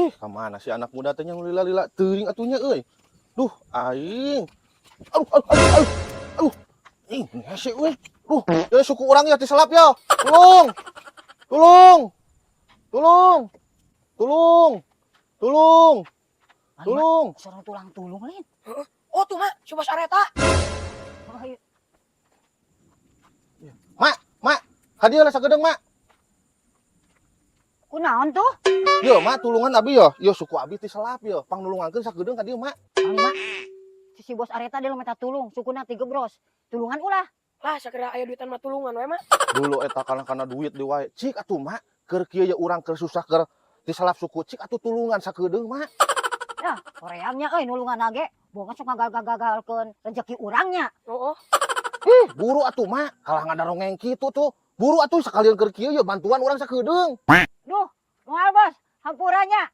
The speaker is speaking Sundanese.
Ih, kamana si anak muda teh yang lila-lila teuing atuh nya euy. Duh, aing. Aduh, aduh, aduh, aduh. Aduh. Ih, hese euy. Duh, ya suku urang ya diselap ya. Tulung. Tulung. Tulung. Tulung. Tulung. Tulung. Suara tulang tulung lain. Oh tuh, Mak, si Bos Areta. Oh, iya. Mak, mak, ka dieu lah sakedeung, Mak. Kunaon tuh? Yo, Mak, tulungan abi yo. Yo suku abi tiselap yo. Pangnulungankeun sakedeung ka dieu, Mak. Mang Lima. Si Bos Areta dia minta tulung, sukuna tigebros. Tulungan ulah. Lah, sakira aya duitan mah tulungan we, Mak. Dulu eta kana duit di wae. Cik atuh, Mak, keur kieu ye urang keur susah, keur tiselap suku, cik atuh tulungan sakedeung, Mak. Ya, horeamnya euy nulungan ge. Boga sok ngagal-gagalkeun rezeki urangnya. Oh. Ih, buru atuh, Mak. Kalah ngadarongeng kitu tuh. Buru atuh, sekalian keur kieu ye bantuan urang sakedeung. Duh, moal, Bos, hampuranya.